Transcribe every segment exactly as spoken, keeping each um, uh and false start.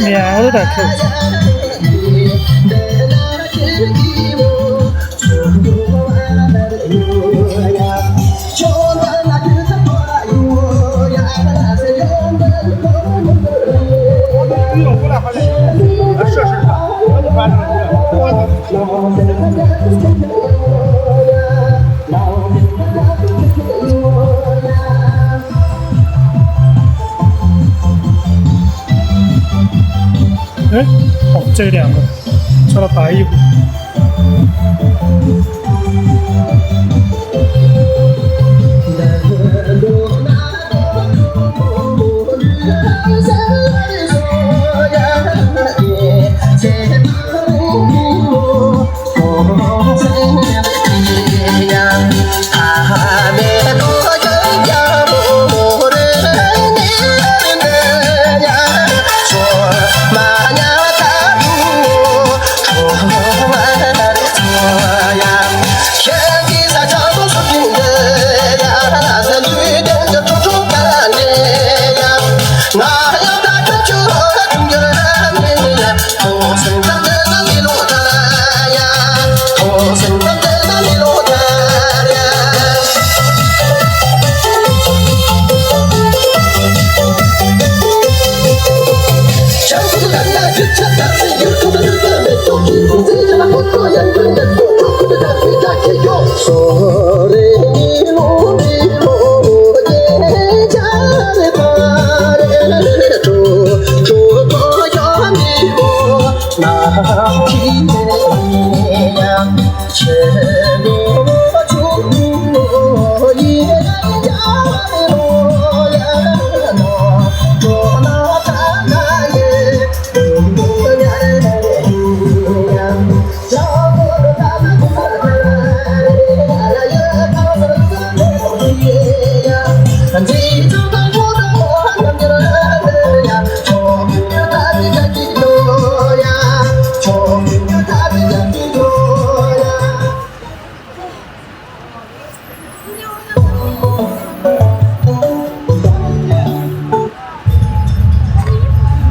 ཡ་ཨ་རུ་ད་ཁྱོད། ཨེ། ཨོ་ཙེ་རེད་ཨ་མོ། ཚོ་ལ་བ་ཡི།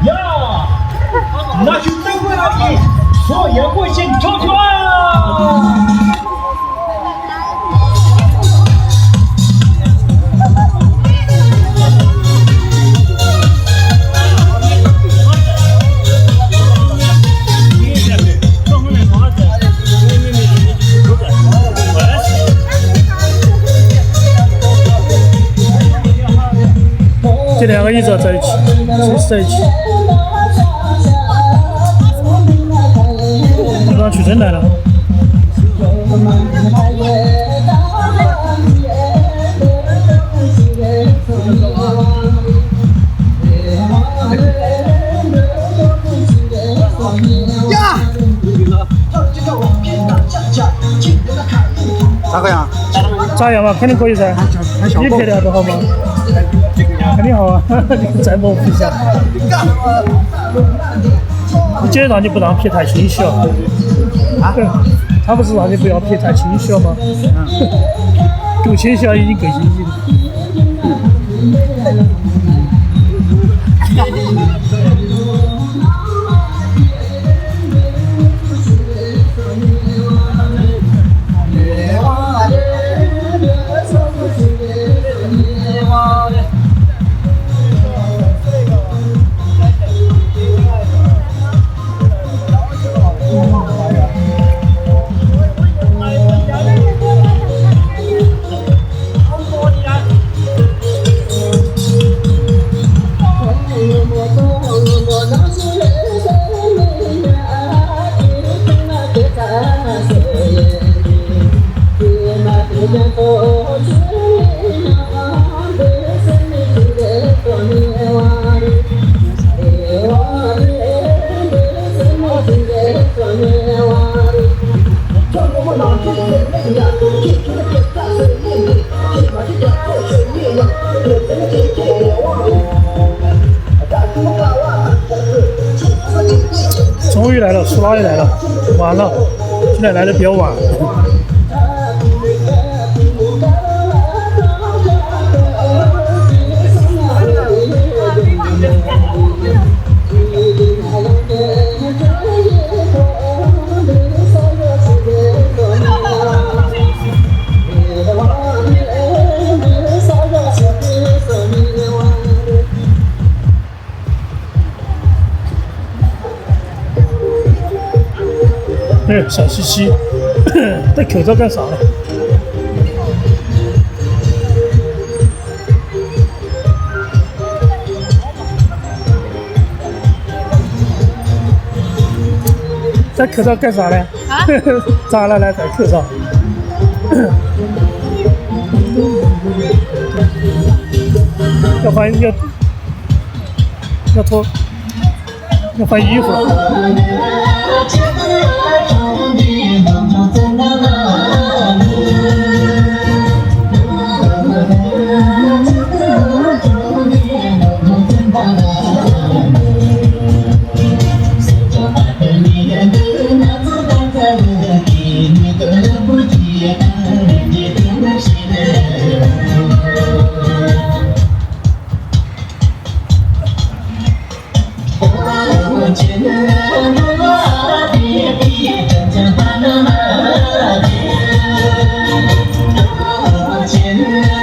ཡ། ན་ཆུང་སྟོན་པ་ལགས་ཀྱིས་བཟོ་ཡག་པོ་ཞིག་འཁྲབ་ཤོག་ཨ། དེ་ནས་ཨ་ཡིག་ཙག་ཙག་ཡིག་ཙག་ཡིག་རང་ཆུ་ཚན་ན་ར། ད་ག་ཡང་། ཙག་ཡང་མ་ཁ་ནི་ཁོ་ཡི་ཟ། ཡི་ཕེ་ར་དོ་ཧོ་མ། ཁ་ནི་ཧོ། ཙག་མོ་ཕི་ཤ། ཁོ་ཅེ་རང་ཉིད་པུ་རང་ཕེ་ཐ་ཤིང་ཤོ། ཨ། ཐ་པ་སུ་རང་ཉིད་པུ་ཡང་ཕེ་ཐ་ཤིང་ཤོ་མ། ཀྲུ་ཆེན་ཤོ་ཡིན་ག་ཤིང་ཤིང་། 又来了，苏拉又来了，完了，现在来的比较晚。 哎，小西西，这口罩干啥了？这口罩干啥了？啊？咋了？来，戴口罩。要换，要，要脱。 要换衣服了。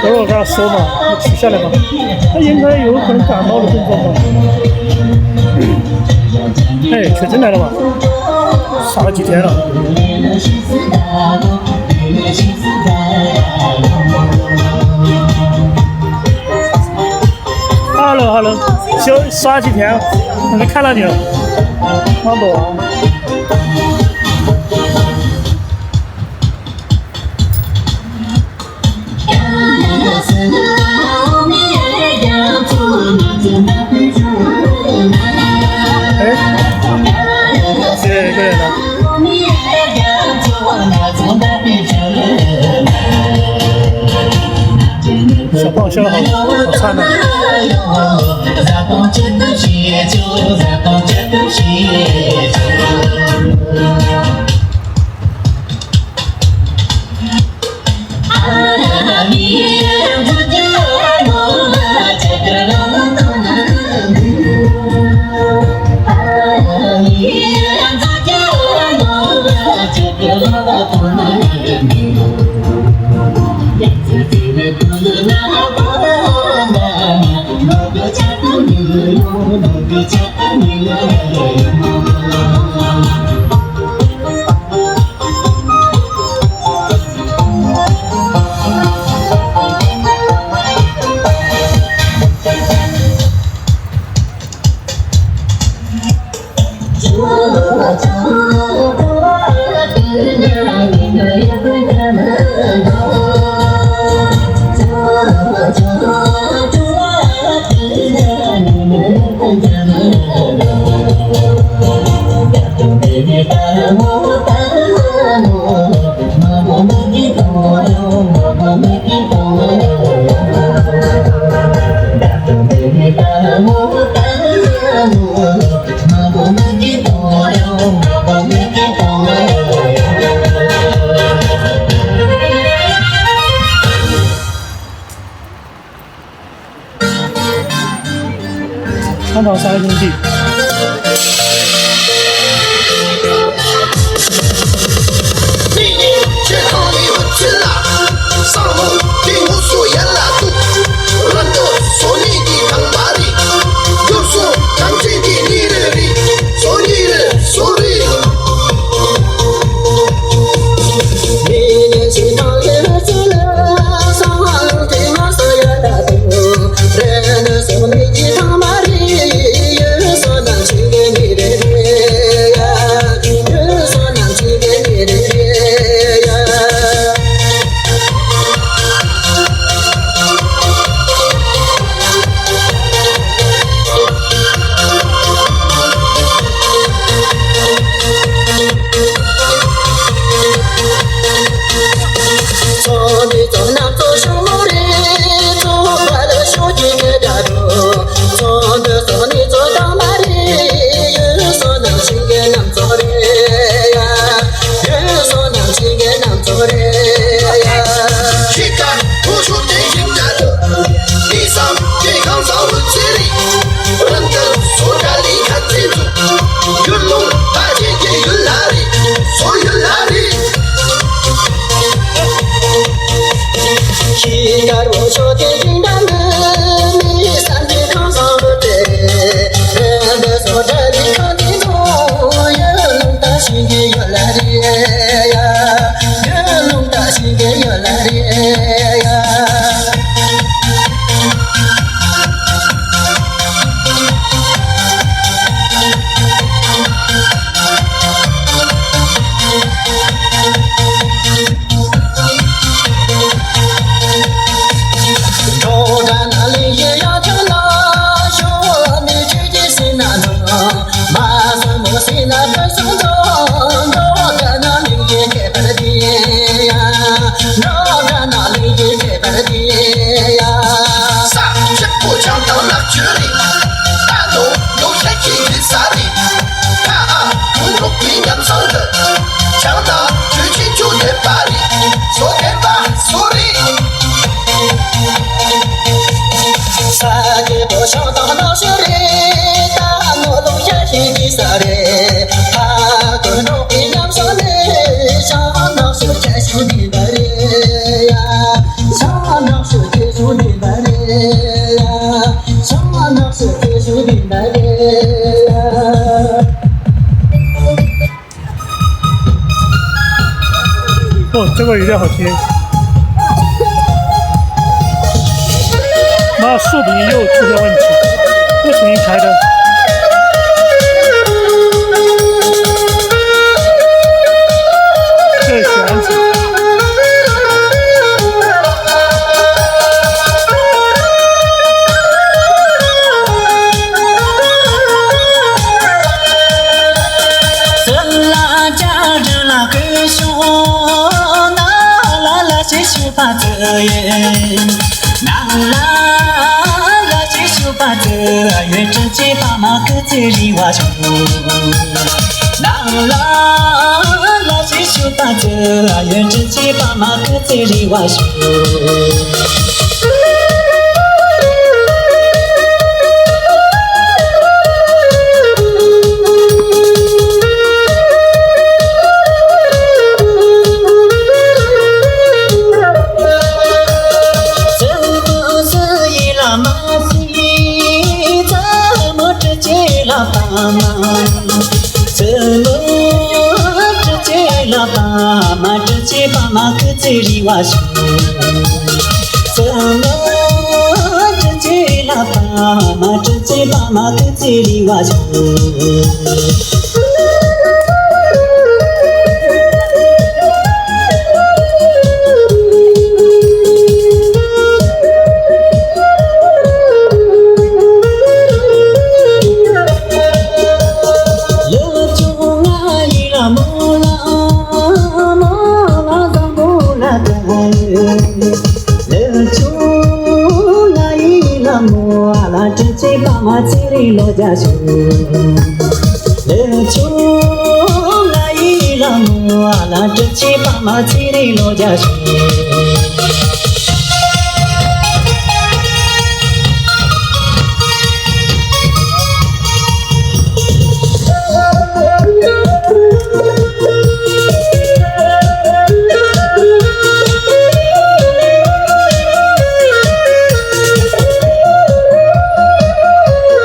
等我给他搜吧，他取下来吧，他应该有可能感冒的症状吧。哎，确诊来了吧？ 啥了几天了。Hello，Hello，休，啥几天了？我没看到你了。妈的。 哎，谢谢各位了。小胖笑得好，好灿烂。ཁམས་བཟང་ས་ལ་ཡོང་དུས། 哦，这个有点好听。妈，竖屏又出现问题，不行，抬的。这弦子。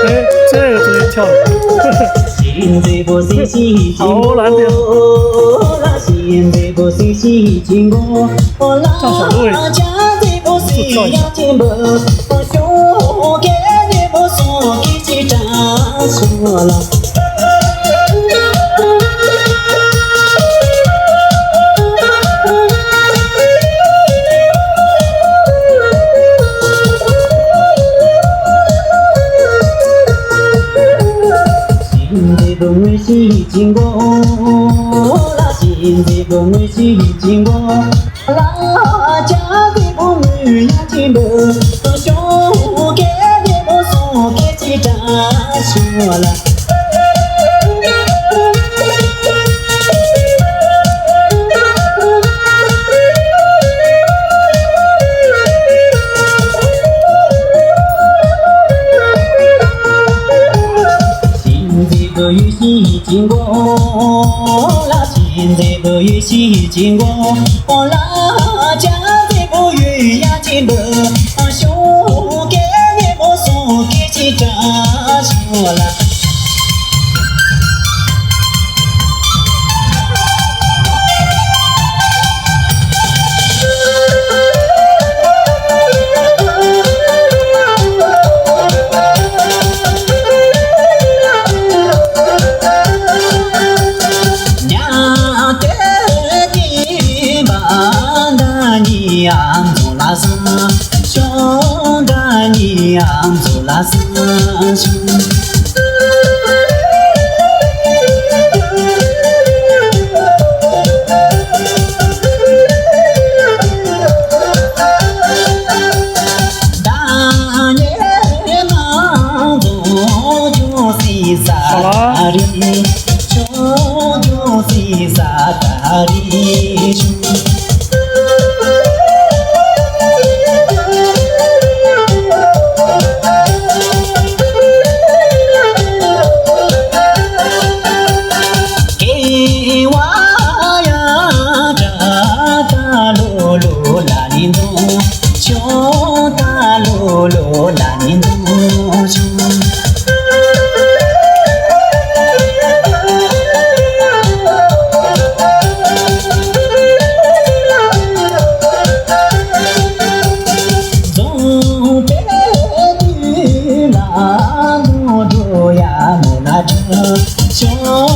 哎，这个直接跳了。好难听。 唱小鹿喂，就跳一下。 好了。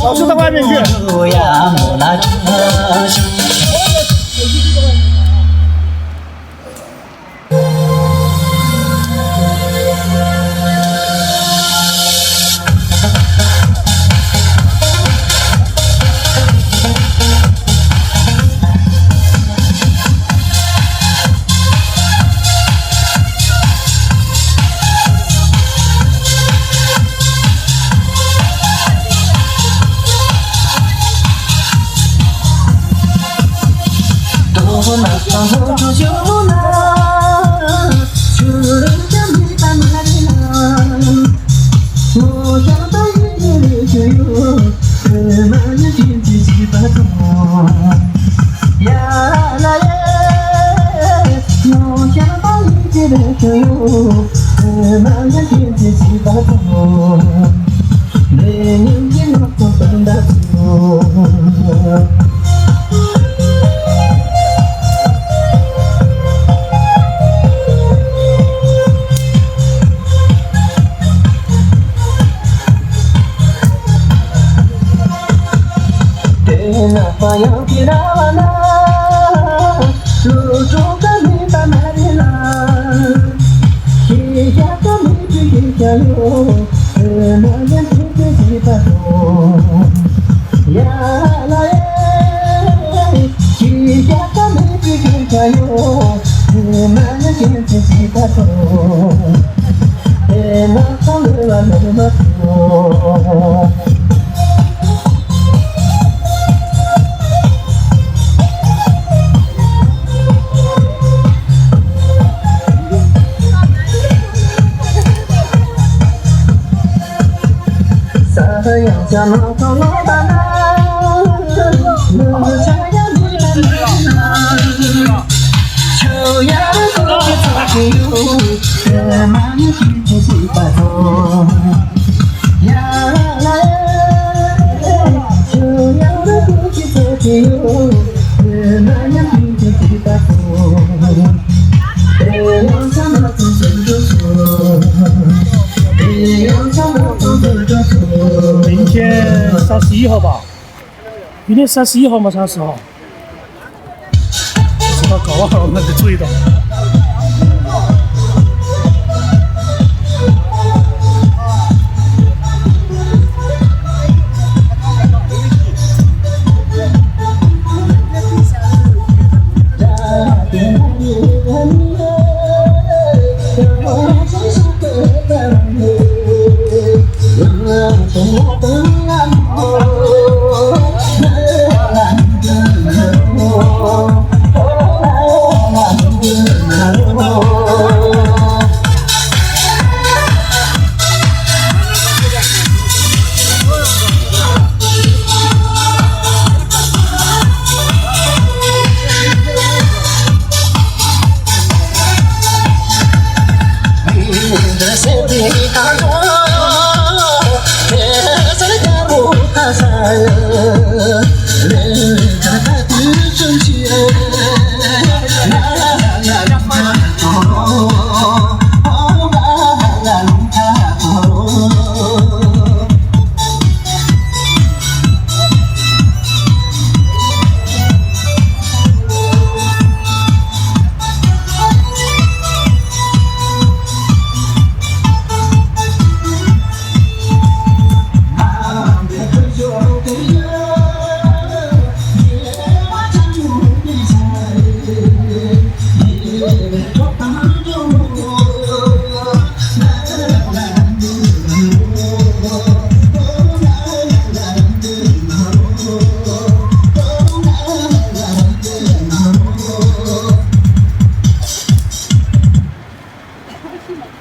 老师，他外面去。明天三十一号吧？明天三十一号吗？三十号？不知道，搞忘了，那得注意的。